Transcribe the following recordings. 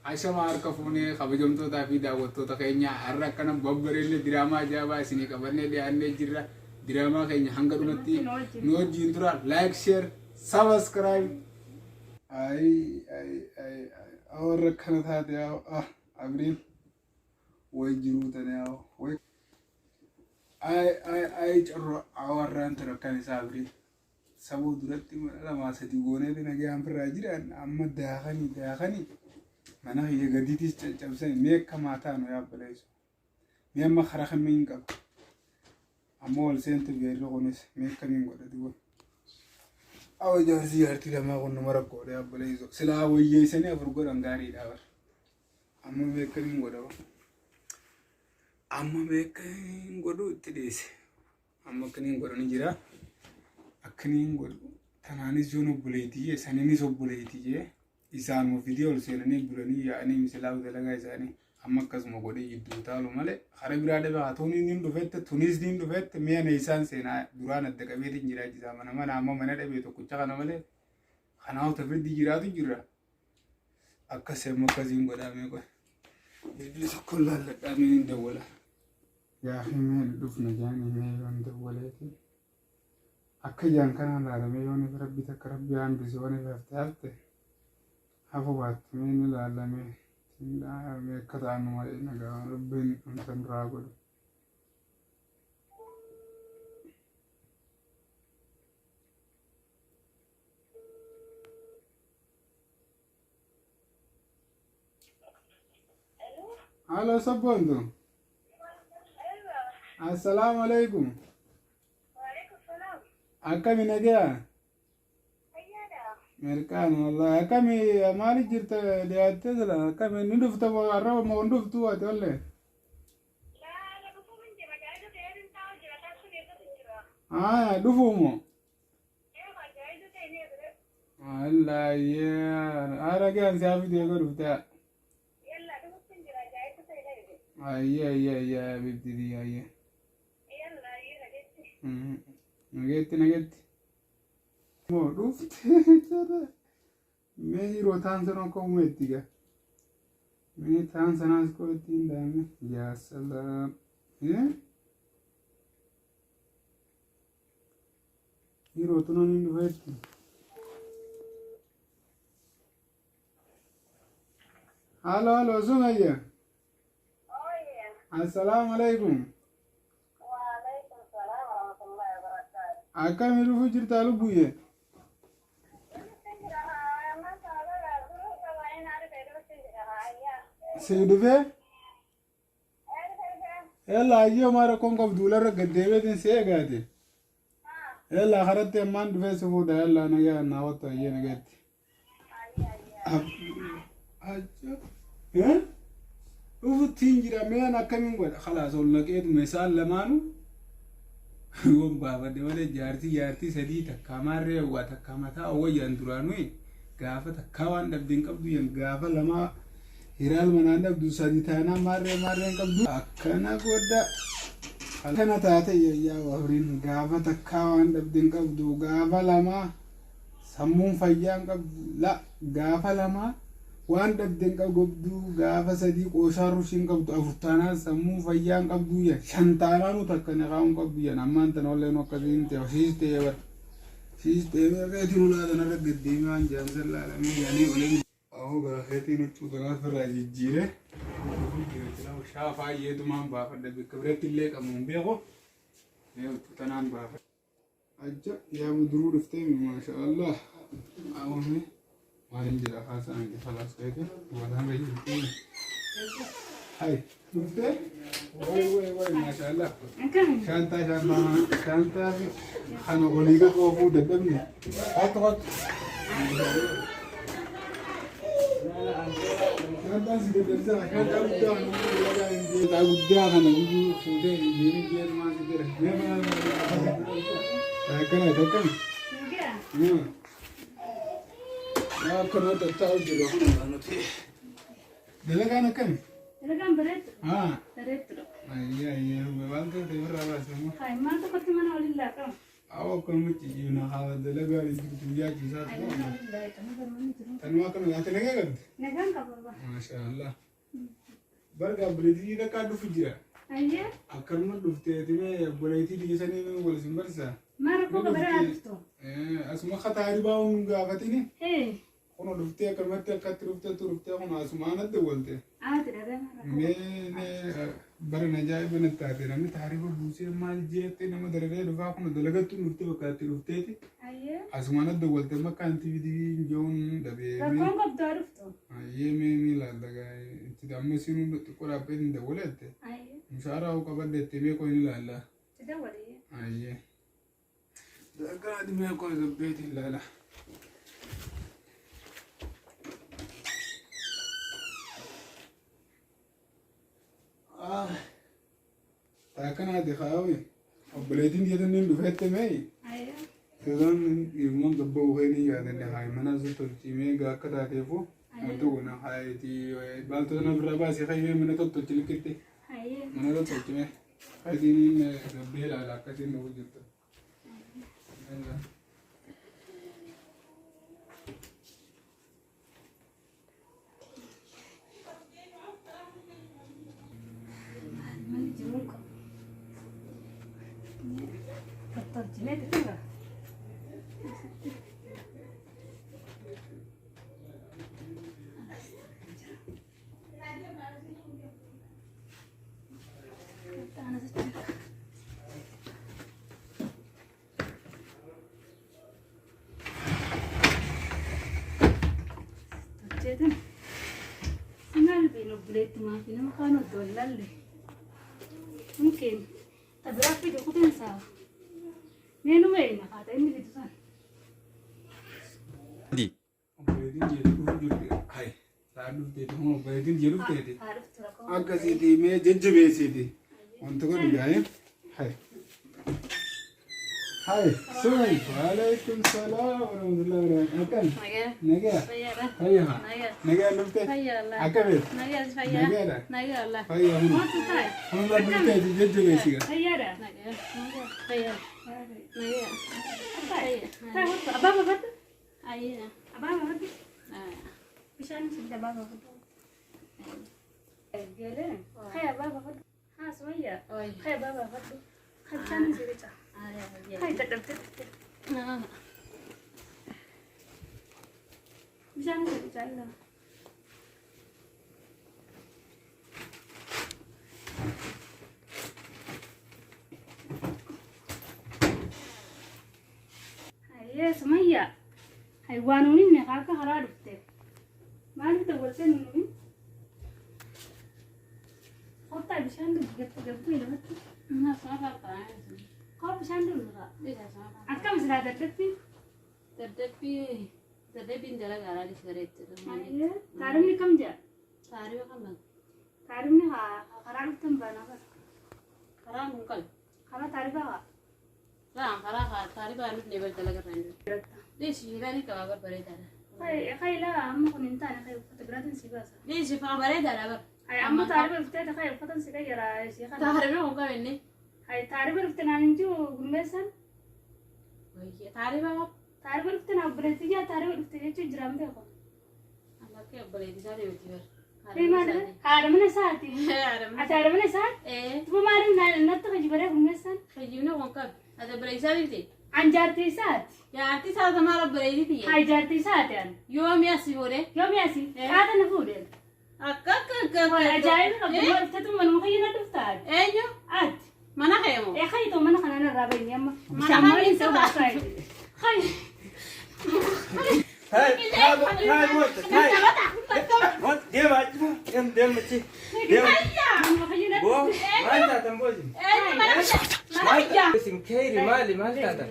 Ashama harka fuunee kabajamtootaa fi daawwattoota keenya har'a akkana babbareedne diraamaa ajaa'ibaa isinii qabannee dhiyaannee jirra. Diraamaa keenya hanga dhumatti nu wajjin tura. Like, share, subscribe. Ay, ay, ay, ay, warra akkana taate yaa ah, Abriil way jiruu tane yaa way. Ay, ay, ay, carro warraan tun akkan isaa Abriil. Saboo duratti mana lamaa sadi gooneeti nagayaan firraa jiran amma daakanii daakanii mana kiyya gadiitis caccabsanii mee akka maataa nu yaabbaleessu. Mee amma karaa kamiin qaba? Amma ol seentu beerri kunis mee akkamiin godha duuba. Awa jaarsi jaartii lamaa kun nama rakkoodha yaabbaleessu. Silaa wayyeessanii afur godhan gaariidha bar. Amma mee akkamiin godha? Amma mee akkamiin godhu itti dhiise. Amma akkaniin godhu ni jira. Akkaniin godhu tanaanis yoon obboleettii jee saniinis obboleettii jee isaanuma fidee ol seenanii bulanii yaa'anii misilaa dalagaa isaanii amma akkasuma godhee jidduu taalu malee karaa biraa dhabe haa tuuniin niin dhufette tuniis niin dhufette mi'a na isaan seenaa duraan adda qabeetiin jiraachisaa mana mana amma mana dhabee tokkicha kana malee kanaa uta firdi jiraatu jira. Akkas amma akkasiin godhaa mee qoy. Bilbila tokko laalladhaa mee hin dawwala. Gaafii mee dhufna jaanii mee yoon dawwaleeti. Akka jaan kanaan laalamee yoon ifi rabbi takka rabbi hambise yoon ifi hafte hafte hafu baatte mee ni laalamee mee akka ta'an malee nagaa rabbiin wanta nurraa godhu. Halo sabboontu. Assalaamu alaikum. Akkami nagaya? Mirqaan wallahi akkami maali jirta dhiyaattee sila akkami ni dhufta moo arraba moo hin dhuftu ati wallee? Haa dhufuu moo? Wallahi haara gaan si hafi deega dhufte. Ayyee ayyee ayyee habibti tiyya ayyee. Nageetti nageetti. Moo dhufte jedhe. Mee yeroo taan sana akka uumeetti gaa. Mee taan sanaas koo ittiin daame. Yaa salaam. Yeroo tunan hin dhufeetti. Halo halo Sumayya. Assalaamu alaikum. Akkami dhufu jirtaa lubbuyyee? Si dhufee? Yalla ayyoo maa rakkoon qabdu ularra gad deebi'eetiin si eegaate. Yalla karatti ammaan dhufee si fuudha yalla nagaa naa wattu ayyee nagaatti. Dhufuttiin jira mean akkamiin godha kalaas ol naqeetuma isaan lamaanuu yoon baafadhe malee jaartii jaartii sadii takkaa maarree hawwaa takkaa mataa hawwa jedhan duraanuu gaafa takkaa waan dhabde hin qabdu jedhan gaafa lamaa hiraal manaan dhabdu sadi taanaan maarree maarree hin qabdu akkana godha akkana taate yayyaa wafriin gaafa takkaa waan dhabde hin qabdu gaafa lamaa sammuun fayyaa hin qabdu la gaafa lamaa waan dhabde hin qabdu gaafa sadii qooshaa rushii hin qabdu afur taanaan sammuu fayyaa hin qabdu jedhan shan taanaanuu takka niqaa hin qabdu jedhan ammaan tana walleen akkasii hin ta'e siis ta'e bara siis ta'e meeqeetiin ulaa tanarra gaddeemee waan jedhan san laalamee jedhanii oliin Ahoo gara keetiin huccuu tanaas irraa jijjiire. Shaafaa yeetumaan baafadha bakka biratti illee qabu hin beeku. Mee huccuu tanaan baafadha. Ajja yaa buduruu dhuftee mi maasha Allah. Awwame maalin jedha haasa'an ke falaas keeti waan hanga jirtu. Hay dhuftee way way way maasha Allah. Shaantaa shaantaa shaantaa fi kana olii gad oofuu dadhabne. Kottu kottu. Shaantaan si dadhabsaa shaantaa guddaa kana shaantaa guddaa kana guyyuu fuutee hin deemin jeetumaan si jira. Akkana akkana. Akkana tattaa'u jira kun nuti. Dalagaan akkami? Dalagaan bareeddu. Haa. Bareeddudha. Ayyee ayyee waan ta'e irraa baasne immoo. Haa maal tokkotti mana waliin laaqama. Awwa akkanuma cicciifna haa dalagaa jirtu guyyaa ciisaa ture. Tanuma akkana nyaata nagaa qabdi. Nagaan qaba. Maasha Allah. Barga obboleettii takkaa dhufu jira. Ayyee. Akkanuma dhuftee timee obboleettii biyya sanii wal isin barsiisa. Maal rakkoo qabaraa dhuftu? Asuma kataaribaa hin gaafatini. Ee. Kun dhuftee akkanumatti akkatti dhufteetu dhuftee kun asumaan adda walte. Aati dhagaa maal rakkoo? Mee mee bara ajaa'iba natti taate namni taariba buusee maal jeettee nama dararee dhufaa kun dalagattu dhuftee bakka itti dhufteeti. Ayyee. Asumaan adda walte makkaan tiviitiin jehuun dhabee. Rakkoon qabdu haa dhuftu. Ayyee mee mee ilaalla itti amma isin xiqqoo dhaabbee hin dawwalette. Ayyee. Mushaaraa hoo qabadde itti mee qoyin ilaalla. Itti dawwalee. Ayyee. Dalagaa mee qoyin gabbeeti ilaala. Taakanaati kaawe obboleettiin jedhaniin dhufeette mee Ayyee. Sezon ilmoon gabba'u keenya yaadanne haa mana tolchii mee egaa akka taateefu wanta goona haa itti baaltota na birraa baasee kayyee mana tottolchi likkitti Ayyee. mana tottolchi mee kayyeen gabbee ilaala akkasiin dhufu jirtu. Manni jiruun qabu. Tottolchinee xixiqqaa. Tolcheetan. Maal beenu obboleetti maafi nama kaan oddoo hin lalle. Mungkin tabiraa fidu kuteen saa. Mee numa eena haata inni fidu san. Obboleettiin jedhu dhufu jirti. Hayi taa dhufteeti kun obboleettiin jedhu dhufteeti. Haa dhuftu rakkoo. Akkasiiti mee jajjabeessiiti. Wanta kun gaa'ee. Hayi. Hayi sumay. Waalaikum salaam warahmatullahi wabarakatuh. Akkam? Nagaa. Nagaa. Fayyaadha. Fayyaa. Nagaa. Nagaa dhufte. Fayyaa Allah. Akkamiin? Nagaa fayyaa. Nagaadha. Nagaa Allah. Fayyaa hunda. Maaltu taa'e? Hunda dhufteeti jajjabeessiga. Fayyaadha. Nagaa. Fayyaa. Nagaa. Taa'e. Taa'e hotu. Abbaa baafadhu. Ayyaa. Abbaa baafadhu. Ah. Bishaan isin abbaa baafadhu. Geelee. Kaya abbaa baafadhu. Haa sumayyaa. Oi. Kaya abbaa baafadhu. Kaya bishaan isin rica. Ayyaa. Kaya dadhabdee dhufte. Ah. Bishaan isin rica illaa. Hayyee sumayyaa. Haywaanuun inni akka karaa dhufte. Maaliif dawwaltee nuuni? Kottaa bishaan dhugi gatti gabbuu lafatti. Na sama papa. Koo bishaan dhugi kaa. Bisa sama papa. Akkam silaa dadhabbii? Dadhabbii dadhabbiin dalagaa alaalis gareetti. Hayyee taarifni kam jedha? Taariba kan bana. Taarifni karaa dhuftan baanaa bara. Karaan kun qabu. Karaa taarifaa haa. Raan karaa haa taariba nufne bar dalagaa irra hin jiru. Dhiisi shiiraanii qabaa bar bareedaadha. Kay laa amma kun hin taane kay uffata biraatiin si baasa. Dhiisi faa bareedaadha bar. Hay amma taarifa dhuftee kay uffatan si qayyara si kana. Taariba kun qabu inni. Hay taarifa dhufte naan hin jiru gurmeessan. Wayya taariba qaba. Taarifa dhufte naa obboleettii jaa taarifa dhufte jechuun jiraan beeku. Allakkee obboleettii isaa deemti bar. Hey maal haadha mana isaati. Ati haadha mana isaati? Ee. Tuba maaliif natti kajibaree gurmeessan? Kijibni kun qabu. Ati obboleettii isaa deemti. An jaartii isaati. Jaartii isaa maal obboleettii tiyya. Hay jaartii isaati an. Yoomi asii fuudhee. Yoomi asii qaata na fuudheen. Akka akka akka. Ajaa'iba qabdu moo dhuftetu manuma kiyya na dhuftaa? Eenyu? Ati. Mana keemo. Ee kayitoo mana kanaan irraa bahinni amma. Mana Amma kana hin ta'u Kay. Hey, hey, what? Hey, what? Deema achi deem deem achi. Deem. Manuma kiyya na Boo, maal taatan boo isin? Eenyu mana kiyya? Mana kiyya. Isin keeyri maali maal taatan?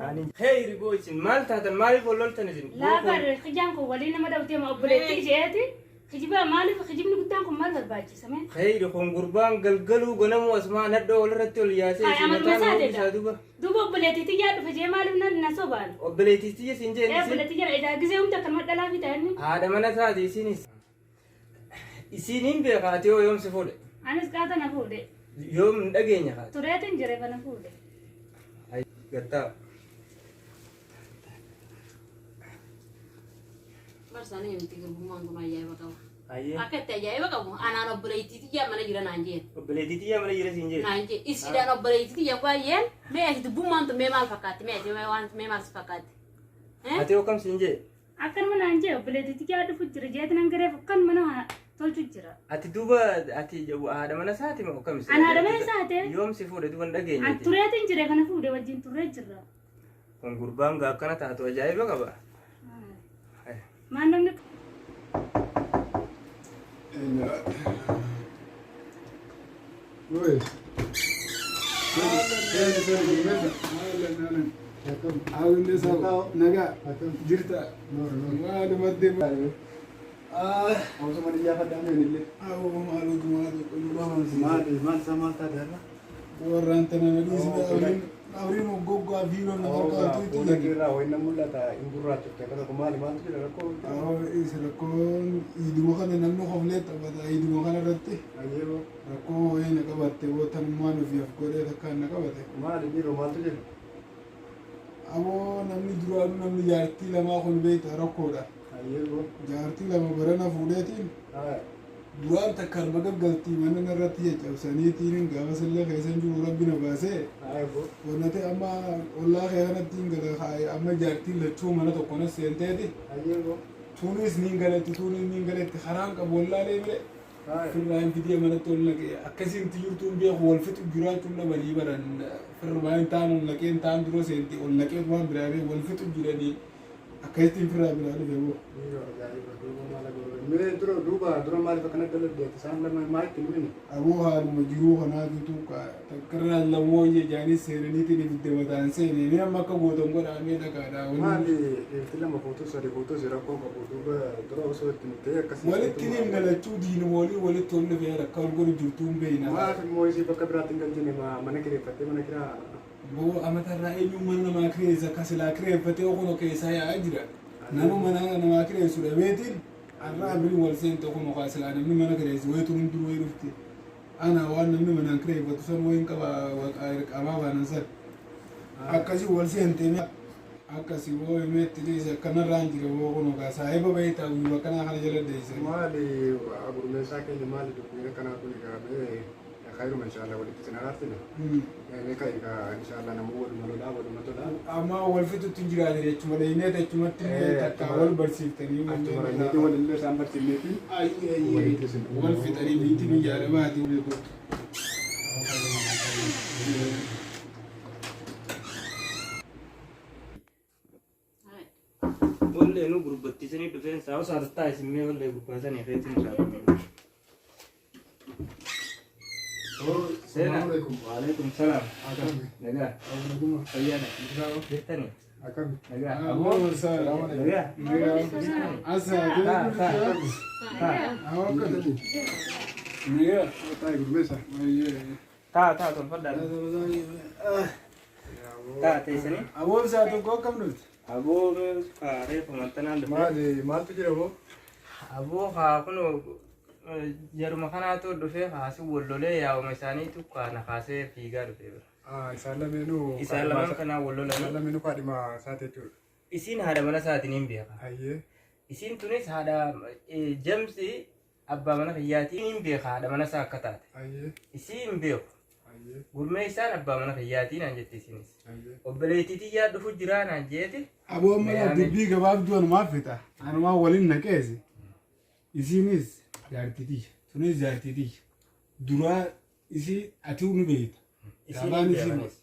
Ani keeyri boo isin maal taatan maaliif wal loltan isin? Laa bar kijaan kun waliin nama dhabdee ma obboleettii isheeti. Kijiba maaliif kijibni guddaan kun maal barbaachisa mee? Keeyri kun gurbaan galgaluu ganamuu asumaan hadhoo walirratti ol yaasee Ay, isin amaluma mataan isaa isaa duuba. Duuba obboleettii xiyyaa dhufe jee maaliif na sobaan? Obboleettii tiyya isin Ee jeen isin. obboleettii jala edaa gisee humna akkanuma dhalaa fi ta'inni. Haadha mana isaati isinis. Isiniin beeka ati yoo yoom si fuudhe? Anis qaata na fuudhe. Yoom hin dhageenya kaate? Tureetiin jire na fuudhe. Gattaa. Barsaanii himti garbummaan kun ajaa'iba qaba. Ayyee. Akka itti ajaa'iba qabu anaan obboleettii tiyyaa mana jira naan jeen. Obboleettii tiyyaa mana jira siin jedhe. Naan jee isiidhaan obboleettii tiyya baay'een mee ati dubbummaan tun mee maal fakkaatti mee ati mee waan mee maal si fakkaatti? Ati hoo kam siin jedhe? Akkanuma naan jee obboleettii tiyyaa dhufu jira jeeti nan gareef akkan mana tolchu jira. Ati duuba ati haadha mana isaati moo akkam? Ani haadha mana isaati. Yoom si fuudhe duuba hin dhageenye. An tureetiin jire kana fuudhe wajjin turree jirra. Kun gurbaan gaa akkana taatu ajaa'iba qaba. Maal namni Oi. Nagaa jirta maalumatti warraan tana dhiisne abriin goggogaa fiiloo nama qaatu rakkoon iiduma kana namni hoflee taphata iiduma kana irratti rakkoo wayii na qabatte bootanummaan ofiif godhee takkaan na qabate. Aboo namni duraanuu namni jaartii lamaa kun beekta rakkoodha. Jaartii lama barana fuudheetiin duraan takka harma gaggaltii mana irratti caccabsaniitiin gaafa sillee keessa hin jiru rabbi na baasee wannate amma ollaa kee kanatti hin gala amma jaartiin lachuu mana tokko na seenteeti tuunis niin galatti tuunis niin galatti karaan qabu wallaalee bire firraa hin fidee manatti ol naqee akkasiin jirtuun beeku wal fixu jiraachuun dhabanii baran firraa hin taan ol naqee hin taan dura seente ol naqee waan biraa bee wal fixu jiranii akkasittiin firraa biraa dhufe boo. Aboo haaluma jiruu kanaatitu takkarraa lamoo jaanii seenaniitiin ibidda mataan seenee ni amma akka gootan godhaamee dhaqaadha. Walitti ni galachuu diinuma walii walitti ol dhufee akka ol godhu jirtuu hin beekna. Maaf immoo isii bakka biraatti hin galchine mana kireeffattee mana kiraa Boo amatarraa eenyuun mana namaa kireessa akka silaa kireeffatee kun keessaa yaa'aa jira. Nama mana namaa kireessu dhabeetiin har'a abiriin wal seente kun okaa silaa namni mana kireessu wayii turuun dur wayii dhufti. Ana waan namni manaan kireeffatu san wayiin qaba qaamaa baanan san. Akkasii wal seente akkasii boo himeetti dhiise akkanarraan jira boo kun okaa saahiba baay'ee guyyaa akkanaa kana jala deesse. Maali gurmeessaa keenya maali dubbiin akkanaa kun egaa mee khayruma inshallah walitti isin araarsine. Mee ka egaa inshallah namuu waluma lolaa waluma tolaa. Amma wal fixutti hin jiraate jechuma dhayinee achumatti takka wal barsiiftanii Achuma dhayneetii walillee isaan barsiifneeti. Wal fixanii biitti biyya alabaati beeku. Wallee nu gurbattiisanii dhufeen saa osoo haastaa isin mee wallee gurbaasanii feetiin irraa. Seena. Waalaikum salaam. Nagaa. Fayyaadha. Jirtani. Nagaa. Aboo Nagaa. Asa Taa taa tolfadhaa. Taa teessanii. Aboon isaa tokko akkam dhufte? Aboo mee reefu maxxanaan dhufe. Maali maaltu jira boo? Aboo haa kun jaruma kanaatu dhufee haasi wal lolee yaa'uma isaaniitu kana kaasee fiigaa dhufee bira. Isaan lameenuu Isaan lamaan kanaa wal Isaan lolanii. lameenuu kaadhima isaati jechuudha. Isiin haadha mana isaatiin hin beeka. Ayyee. Isiin tunis haadha jamsi abbaa mana kiyyaatiin hin beeka haadha mana isaa akka taate. Ayyee. Isii hin beeku. Ayyee. Gurmee isaan abbaa mana kiyyaatiin naan jette isinis. Ayyee. Obboleettii tiyyaa dhufu jiraa naan jeeti. Aboo mana dubbii gabaabduu anumaaf fixa. Anumaa waliin naqeesse. Isiinis jaartii tiyya. Tunis jaartii tiyya. Duraa isii ati nu beekta. Isiin Gaafaan hin isii beekanis.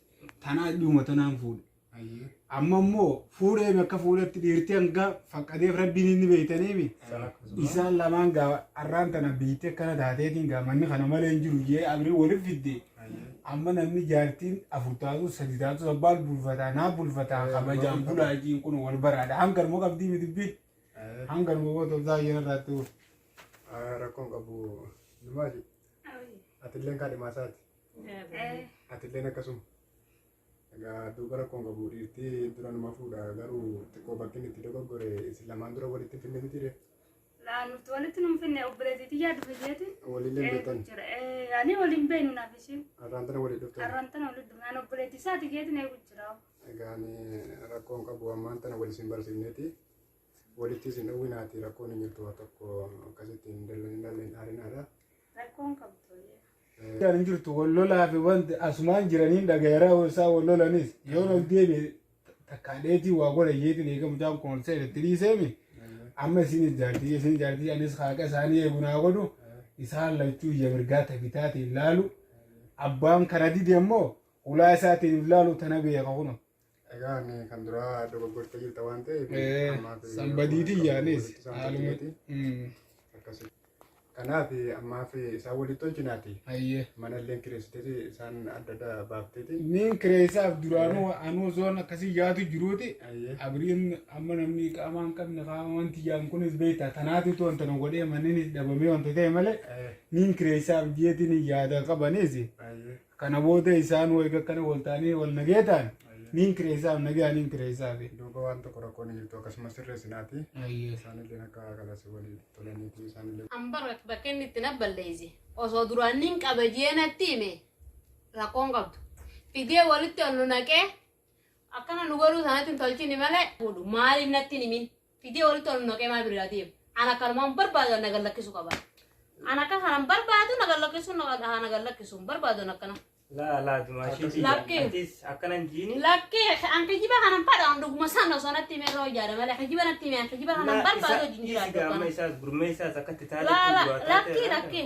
tanaa dhuma tanaan fuudhe. Ayyee. Amma immoo fuudhee akka fuudhetti dhiirtii hanga faqqadeef rabbiin inni beeytaniimi. Isaan lamaan gaa har'aan tana biittee akkana taateetiin gaa manni kana malee hin jiru jee abrii waliif fidde. Amma namni jaartiin afur taatu sadi taatu abbaan bulfataa naa bulfataa kabajaan bulaa jiin kun wal baraadha. Hanganuma qabdii miti dubbiin. Hanganuma boo toltaa ayyana irraatti oolu. Rakkoon qabu maali? Atilleen kaadhimaa isaati. Atilleen akkasuma. Egaa duuba rakkoon qabu dhiirtii dura numa fuudha garuu xiqqoo bakki inni itti dogoggore isin lamaan dura walitti hin finne miti ree? Laa nuti walitti nu hin finne obboleettii tiyyaa dhufe jeeti. Walillee hin beektan. Jira. Ani waliin beeknu naaf isheen. Har'aan tana walii dhuftan. Har'aan tana walitti dhufne. Ani obboleettii isaati geetiin eegu jira. Egaa ani rakkoon qabu ammaan tana wal isin barsiifneeti. Walitti isin dhowwinaati rakkoon hin jirtu waa tokko akkasitti hin dallan hin aarinaadha. Rakkoon qabdu. Kan hin jirtu wal lolaa fi wanti asumaan jiraniin dhagayeraa isaa wal lolanis yoo ol deebi'e takkaadheetii waa godha yeetiin eega mucaan kun ol seene itti dhiiseemi amma isinis jaartii isin jaartii anis haaqa isaanii eegu naa godhu isaan lachuu ija mirgaa tafitaatiin laalu abbaan kana dide immoo ulaa isaatiin laalu tana beeka kuno. Egaa ani kan duraa dogoggortee jirta waan ta'eef ammaaf Sanbadiitii yaanis walitti isaan haaluma. tolchineeti. Akkasi. Kanaaf ammaaf isaan walitti tolchinaati. Ayyee. Mana illee kireessiteeti isaan adda adda baafteeti. Niin kireessaaf duraanuu anuu zoon akkasii yaatu jiruuti. Ayyee. Abriin amma namni qaama hin qabne qaama wanti jaan kunis beektaa tanaatitu wanta nu godhee manneenis dhabamee wanta ta'e malee niin kireessaaf jeetiin yaada qabanis Ayyee. kana booda isaan wayii akkana wal ta'anii wal nagee ta'an niin kireessaaf nagaa niin kireessaaf. Duuba waan tokko rakkoon hin jirtu akkasumas sirreessinaati. Ayyee. Isaanillee akka kalas walii tolaniiti isaanillee. An bara bakka inni itti na balleeyse osoo duraan nin qaba jee natti hime rakkoon qabdu. Fidee walitti ol nu naqee akkana nu godhuu sanatti hin tolchini malee fuudhu maaliif natti hin himin fidee walitti ol nu naqee maal biraa deema. An akkanumaan barbaadu na gallakkisu qaba. An akka kanan barbaadu na gallakkisu na gallakkisu hin barbaadu akkana. Laa laa dumaashii Lakkee. atis akkanan jiini. Lakkee an kijiba kanan fadha an dhuguma sana osoo natti hime irra hojjaadha malee kijiba natti hime an kijiba kanan barbaadu wajjin jiraadhu Amma akkana. isaas gurmee isaas akkatti Laa laa taate lakkee lakkee.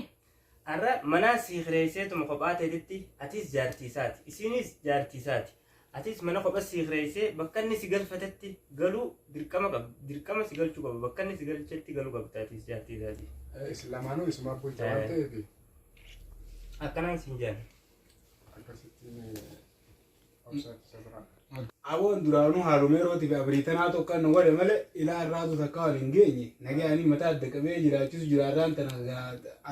Har'a mana sii kireesseetuma kophaa ta'etti atis jaartii isaati isinis jaartii isaati atis mana kophaa sii kireessee bakka inni si galfatetti galuu dirqama qaba dirqama si galchuu qaba bakka inni si galchetti galuu qabda atis jaartii isaati. Isin lamaanuu isumaaf bulcha waan ta'eef Akkanaan siin jaan. akkasittiin obsaatti isa biraa. Aboon duraanuu haalumeerootii fi abriitanaa tokko nu godhe malee ilaa irraatu takka wal hin geenye nagayanii mataa adda qabee jiraachisu jiraarraan tana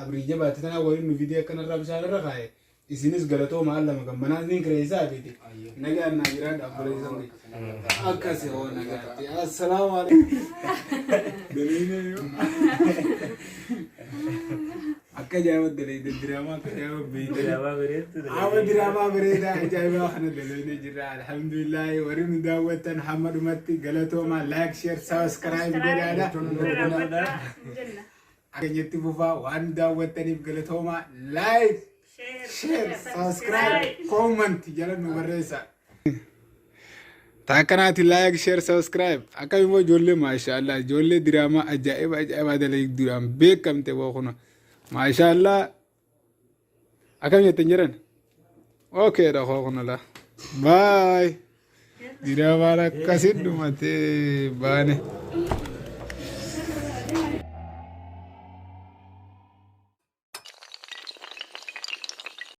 abrii jabaatti tanaa waliin nu fidee akkanarraa bishaan irra kaa'e isinis galatooma allama gammanaan niin kireessaa fiti nagaan naa jiraadha obboleessan kee akkasi hoo nagaatti assalaamu alaikum. Akka ajaa'iba dalayde diraamaa akka ajaa'iba beeyte. Diraamaa bareedduu Amma diraamaa bareedaa ajaa'ibaa kana dalagnee jirra. Alhamdulillahi warri nu daawwattan hamma dhumatti galatoomaa like share subscribe godhaadha. Jenna. Akkanatti fufaa waan nu daawwattaniif galatoomaa like share subscribe comment jala nu barreessa. Taakanaati like share subscribe akka immoo ijoollee maashaallah ijoollee diraamaa ajaa'iba ajaa'ibaa dalagduudhaan beekamte boqona maashaallah akkam jettan jedhan okay dha boqona la bye diraamaan akkasit dhumatee baane.